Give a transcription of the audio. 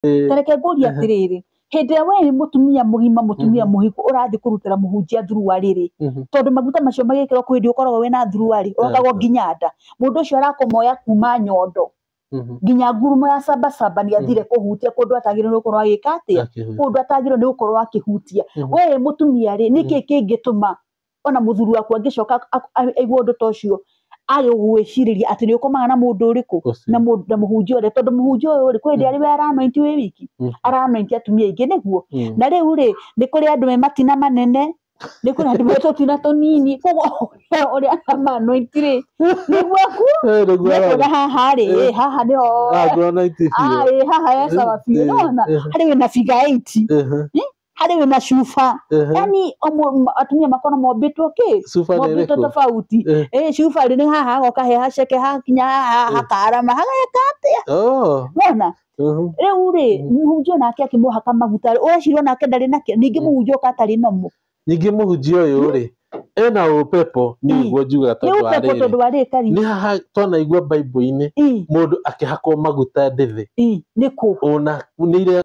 Ta reke ngũrie atĩrĩrĩ, hĩndĩ ĩrĩa we wĩ mũtumia mũgima, mũtumia mũhiku, ũrathiĩ kũrutĩra mũhunjia thuruarĩ rĩ, tondũ maguta macio magĩkĩrwo kwĩ hĩndĩ ũkoragwo wĩna thuruarĩ, ũrokagwo nginya nda, mũndũ ũcio arakũmoya kuma nyondo nginya ngurumo ya sabasaba, nĩ athire kũhutia kũndũ atagĩrĩirwo nĩ gũkorwo agĩka atĩa, kũndũ atagĩrĩirwo nĩ gũkorwo akĩhutia. We wĩ mũtumia rĩ, nĩkĩ kĩngĩtũma ona mũthuri waku angĩcoka aigue ũndũ ta ũcio age gũgwĩcirĩria atĩ nĩ ũkomaga na mũndũ ũrĩkũ? Ũcio. Na mũndũ na mũhunjia ũrĩa, tondũ mũhunjia ũyũ rĩ, kwĩ hĩndĩ arĩ we aranointi wĩ wiki, aranointi atumia aingĩ nĩguo. Na rĩu rĩ, nĩ kũrĩ andũ me matina manene, nĩ kũrĩ andũ me tũtina tũnini, koguo ũrĩa aramanointi rĩ, nĩguo aku Nĩguo nĩkuona arona. haha rĩ, haha nĩho. Nguona iti biũ. Ah, ĩ, haha he sawa biũ. Nĩwona harĩ wĩna figure 8, harĩ wĩna cuba, yani atumia makorwo mombĩtwo kĩ? Cuba nĩ Mombĩtwo ĩrĩkũ? tofauti. Ĩ, cuba rĩ, nĩ haha hagoka he haceke, hakinya haha hakarama hageka atĩa? Wona? Rĩu rĩ, mũhunjia nake akĩmũhaka maguta rĩ, ũreciria nake ndarĩ nakĩ? Ningĩ mũhunjia ũka atarĩ nomo. Ningĩ mũhunjia ũyũ rĩ, ena ũpepo niĩ nĩguo njugaga. Nĩ Tondũ wa ũpepo. rĩrĩ, Tondũ wa rĩkari. Nĩ haha twanaigua Bible-inĩ mũndũ akĩhakwo maguta ndĩthĩ? Nĩ kũ? Ona nĩ iria